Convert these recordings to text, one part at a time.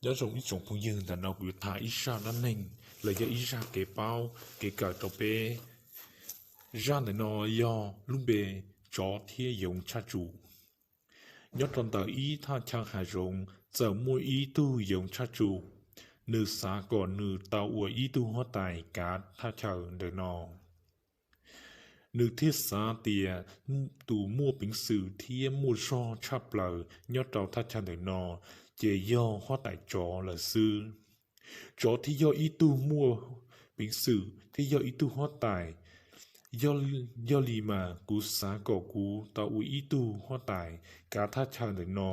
Nyob zoo ib tsoom phooj ywg, ntawm no kuv yuav tham ib zaj dab neeg los yog ib zaj kev paub kev kawm rau peb. Zaj ntawm no yog lub npe Tsov thiab Yoov tshaj tsum. Nyob rau ntawm ib thaj chaw hav zoov txawm muaj ib tug yoov tshaj tsum. Nws xav kom nws tau ua ib tug huab tais kav thaj chaw ntawm no. Nws thiaj xav tias tus muaj peev xwm thiab muaj zog tshaj plaws nyob rau thaj chaw ntawm no ces yog huab tais tsov lawm xwb. Tsov thiaj yog ib tug muaj peev xwm thiab yog ib tug huab tais. Yog li mas kuv xav kom kuv tau ua ib tug huab tais kav thaj chaw ntawm no.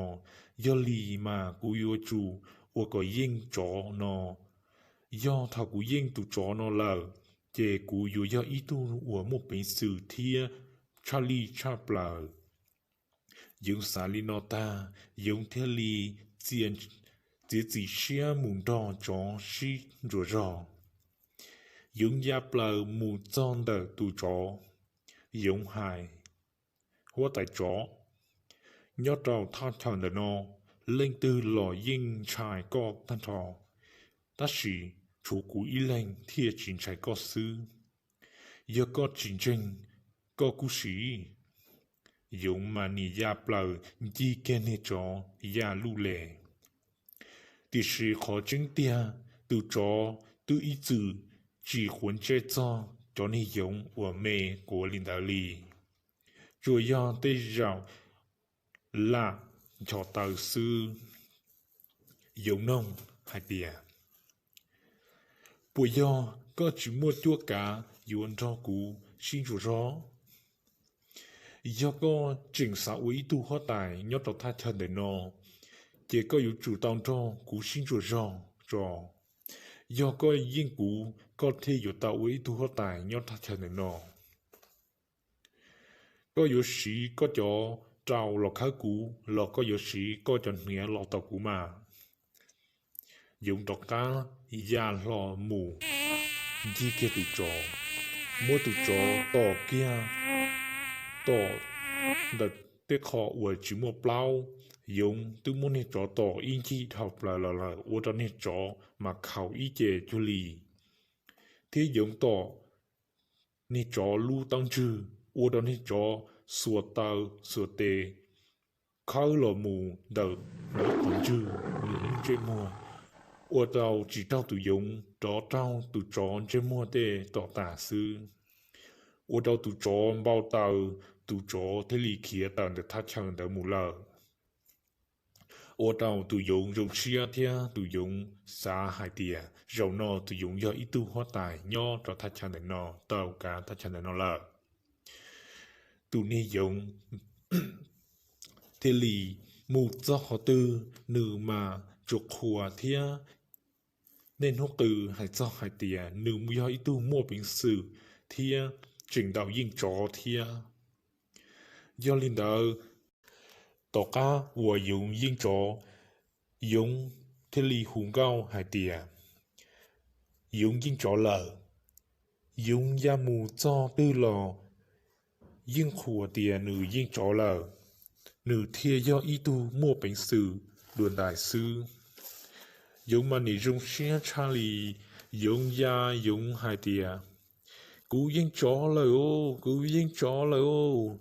Yog li mas kuv yuav tsum ua kom yeej tsov no. Yog thaum kuv yeej tus tsov no lawm, ces kuv yuav yog ib tug uas muaj peev xwm thiab tshaj lij tshaj plaws. Yoov xav li no tag, Yoov thiaj li txiav txim siab mus nrog tsov sib ntsuas zog. Yoov ya plaws mus txog ntawm tus tsov. Yoov hais, Huab tais tsov, nyob rau thaj chaw ntawm no, leej twg los yeej ntshai koj tag nrho, tab sis tshuav kuv ib leeg thiaj tsis ntshai koj xwb. Yog koj tsis ntseeg, koj kuj siv. Yoov mas nim ya plaws ncig kiag niag tsov ya luj les. Tiam sis qhov tseeb tiag, tus tsov twb ib txwm tsis quav ntsej txog cov niag yoov uas me quav li ntawd li, tsuas yog tej zaum lam nchos taw xwb. Yoov noog hais tias, Puas yog koj tsis muaj cuab kav yuav nrog kuv sib ntsuas zog? Yog koj tseem xav ua ib tug huab tais nyob rau thaj chaw ntawm no, ces koj yuav tsum tau nrog kuv sib ntsuas zog tso. Yog koj yeej kuv, koj thiaj yuav tau ua ib tug huab tais nyob thaj chaw ntawm no. Koj yuav siv koj cov rau los khawb kuv los koj yuav siv koj cov hniav los tos kuv mas. Yoov rov qab ya hlo mus ncig kiag tus tsov, muab tus tsov tom kiag, tom ntawm tej qho uas tsis muaj plaub. Yoov twb muab niag tsov tom ib ncig dhau plaws los lawm, ua rau niag tsov mas khaus ib ce cuag li, thiab Yoov tom niag tsov lub taub ntswg, ua rau niag tsov xuas taw xuas tes khawb los mus ntawm nws qhov ntswg, nws lub ntsej muag, ua rau tsis raug tus yoov, rov raug tus tsov ntsej muag tej tom tas xwb. Ua rau tus tsov npau taws, tus tsov thiaj li khiav tawm ntawm thaj chaw ntawd mus lawm. Ua rau tus yoov zoo siab thiab tus yoov xav hais tias zaum no tus yoov yog ib tug huab tais nyob rau thaj chaw ntawm no, tau kav thaj chaw ntawm no lawm. Tus niag yoov thiaj li mus txog qhov twg nws mas tsuas qhuas thiab. Niaj hnub qw hais txog hais tias nws yog ib tug muaj peev xwm thiab tseem ntaus yeej tsov thiab. Yog li ntawd, tom qab uas Yoov yeej tsov, Yoov thiaj li hu nkauj hais tias, Yoov yeej tsov lawm. Yoov ya mus txog twg los yeej qhuas tias nws yeej tsov lawm, nws thiaj yog ib tug muaj peev xwm dua ntais xwb. Yoov mas nim zoo siab tshaj li, Yoov ya Yoov hais tias, Kuv yeej tsov lawm os, kuv yeej tsov lawm os,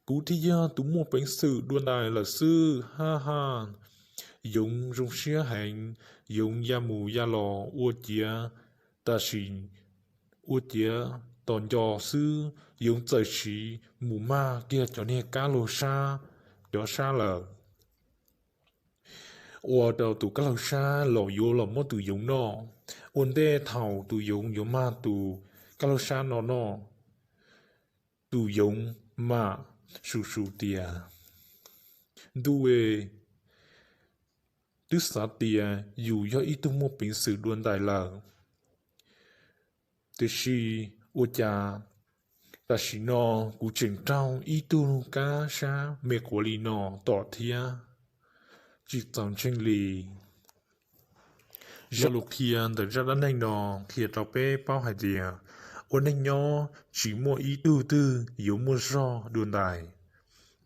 kuv thiaj yog tus muaj peev xwm dua ntais lawm xwb, ha ha. Yoov zoo siab heev, Yoov ya mus ya los ua ciav, tam sim ua ciav tos nco xwb, Yoov txawm siv mus mag kiag cov niag kab laug sab, cov sab lawm, ua rau tus kab laug sab los yuav los muab tus Yoov noj. Ua ntej thaum tus Yoov yuav mag tus kab laug sab no noj, tus Yoov mam su su tias, Ntuj e, twb xav tias yus yog ib tug muaj peev xwm dua ntais lawm, tiam sis ua cas tam sim no kuv tseem raug ib tug kab sab me quav li no tom thiab, tsis txaus ntseeg li. Zaj lus qhia ntawm zaj dab neeg no qhia rau peb paub hais tias ua neej nyob tsis muaj ib tug twg yuav muaj zog dua ntais,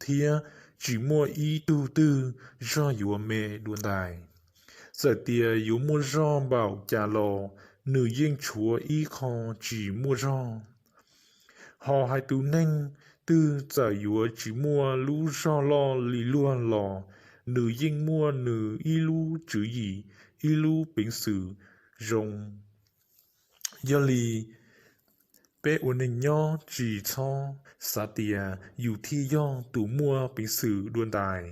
thiab tsis muaj ib tug twg zog yuav me dua ntais. Txawm tias yuav muaj zog npaum cas los nws yeej tshuav ib qho tsis muaj zog. Ho hais tus neeg twg txawm yuav tsis muaj lub zog loj li luag los nws yeej muaj nws ib lub tswv yim, ib lub peev xwm zoo. Yog li, peb ua neeg nyob tsis txhob xav tias yus thiaj yog tus muaj peev xwm dua ntais,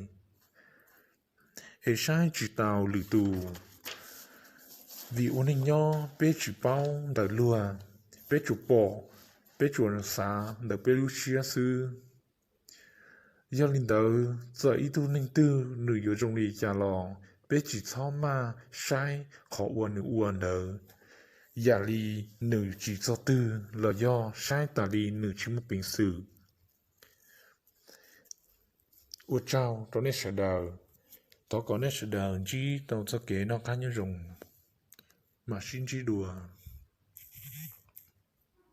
es saib tsis taus lwm tus. Vim ua neeg nyob peb tsis paub ntawm luag, peb tsuas pom, peb tsuas xav ntawm peb lub siab xwb. Yog li ntawd, txawm ib tug neeg twg nws yuav zoo li cas los peb tsis txhob maj saib qhov uas nws ua ntawd yam li nws tsis txog twg los yog saib tas li nws tsis muaj peev xwm. Ua tsaug rau nej sawv daws. Thov kom nej sawv daws ntsib tau txoj kev noj qab nyob zoo. Mam sib ntsib dua.